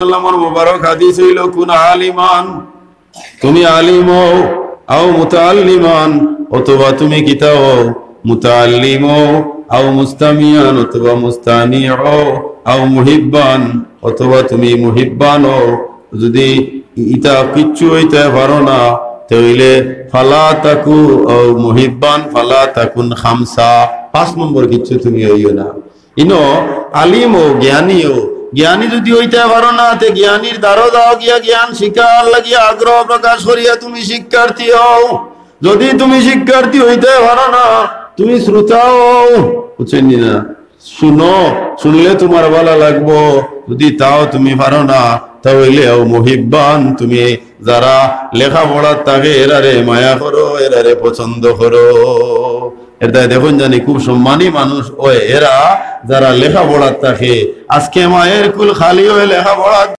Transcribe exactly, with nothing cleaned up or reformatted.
সাল্লামর মুবারক হাদিস অইলো, "কুন আলিমান", তুমি আলিম অও, "আও মুতাআল্লিমান", অথবা তুমি কিতা অও, "মুতাআল্লিম অও, আও মুস্তামিয়ান", অথবা "মুস্তামি অও, আও মুহিব্বান", অথবা তুমি মুহিব্বান অও। যদি ইতা কিচ্ছু অইতে পারো না, তে অইলে "ফালা তাকু আও মুহিব্বান ফালা তাকুন খামসা", পাঁচ নম্বর কিচ্ছু তুমি অইও না। ইনো আলিম অও, জ্ঞানী অও। জ্ঞানী যদি অইতে পারো না, তে জ্ঞানীর দ্বারো যাও গিয়া জ্ঞান শিক্ষার লাগিয়া আগ্রহ প্রকাশ করিয়া তুমি শিক্ষার্থী অও। যদি তুমি শিক্ষার্থী অইতে পারো না, তুমি শ্রোতা অও। বুঝছইন নি না? শুনো, শুনলে তুমার ভালা লাগবো। যদি তাও তুমি পারো না, তা অইলে "আও মুহিব্বান", তুমি যারা লেখাপড়াত থাকে এরারে মায়া করো, এরারে পছন্দ করো। এর দায় দেখইন জানি খুব সম্মানী মানুষ অয় এরা, যারা লেখাপড়াত থাকে। আজকে মায়ের কুল খালি অয় লেখাপড়াত